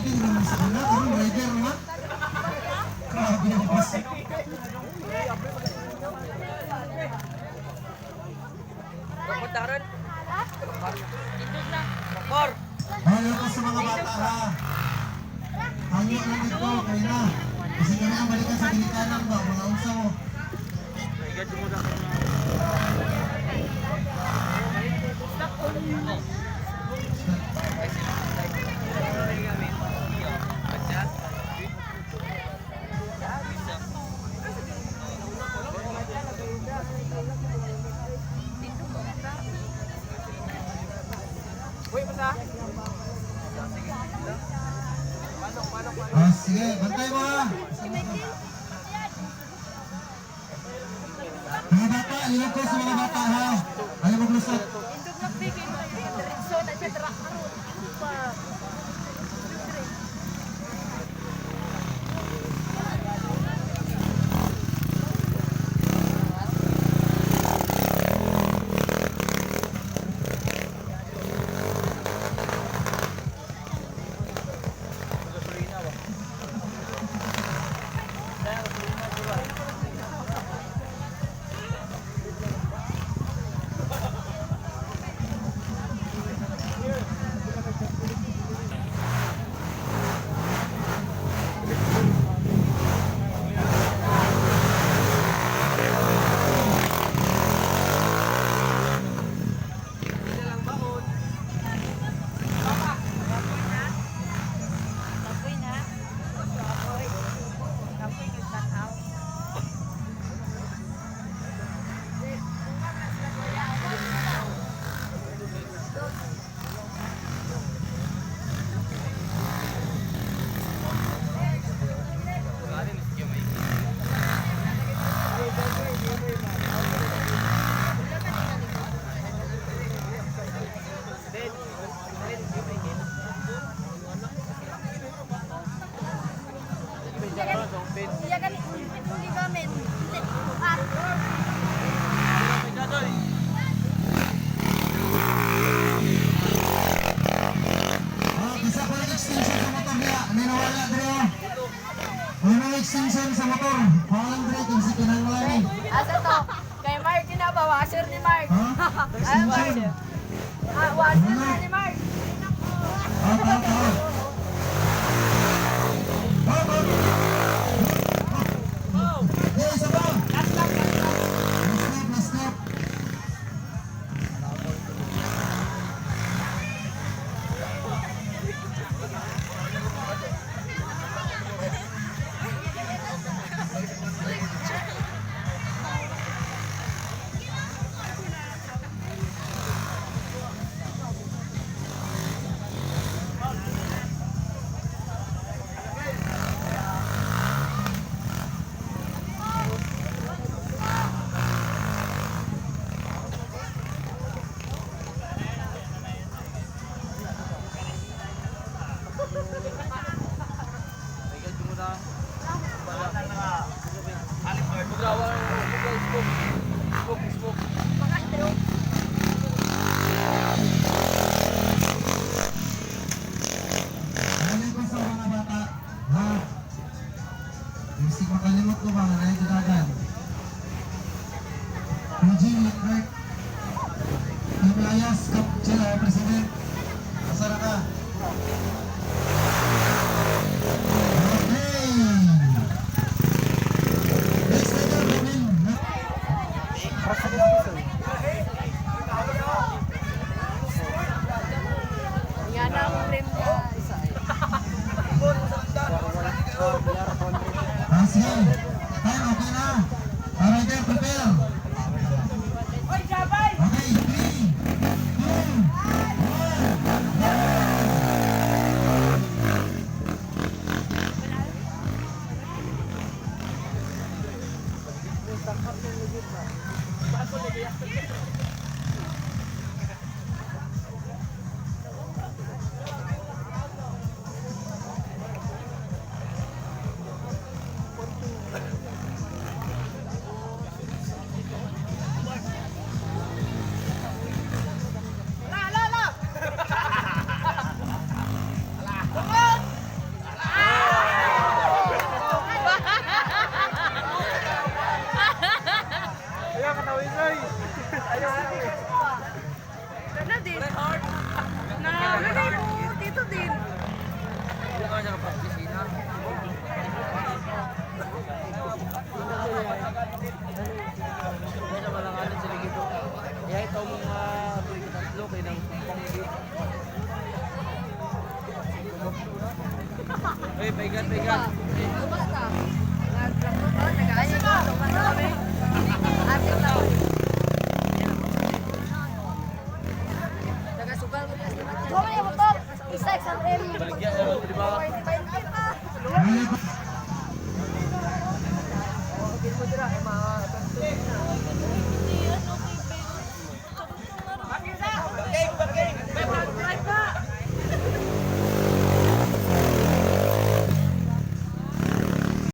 Driving naman sa una, karon driver naman. Grabe ang bus. Ayaw ko sa mga bata ha. Hanyo lang dito, kaya na. Kasi ka na balikan sa ginikanan ba, mga unsa mo. Ah, sige, bantay mo ha. Mga bata, ayaw ko sa mga bata ha. Ayaw maglusot. Indog na big diretso na siya dra karon. Pa. Kapoy na. Kapoy. Kapoy kay tanaw. Iya gani hindi gamen. Ah. Ah, isa pa lang extension sa motor niya. May nawala dre oh. May extension sa motor. Walang dre kung si kinahanglan ni. Asa to? Kay Mark na ba? Washer ni Mark. Ha? Ay, Mark. Extension. Ah, washer na ni Mark. Ah, ah, ah. Ah, ah. Yeah, isa pa. Last step, last step. Alay ko sa mga bata, ha? Bisig makalimot ko ba nga na dagan. Eugene Leclerc, Team Layas, Cup Chair, President. Asa na ka? Okay. Next leader, Ruben. Yan ang rim niya. Isa. Ah, sige. Time, okay na. Alright, then, prepare. Okay, 3, 2, 1, go! Ano siya ka-practice ina? Kaya malanganin sila gito. Kaya ito mga tuwing tatlo kay nang pang. Hey, paigan, paigan.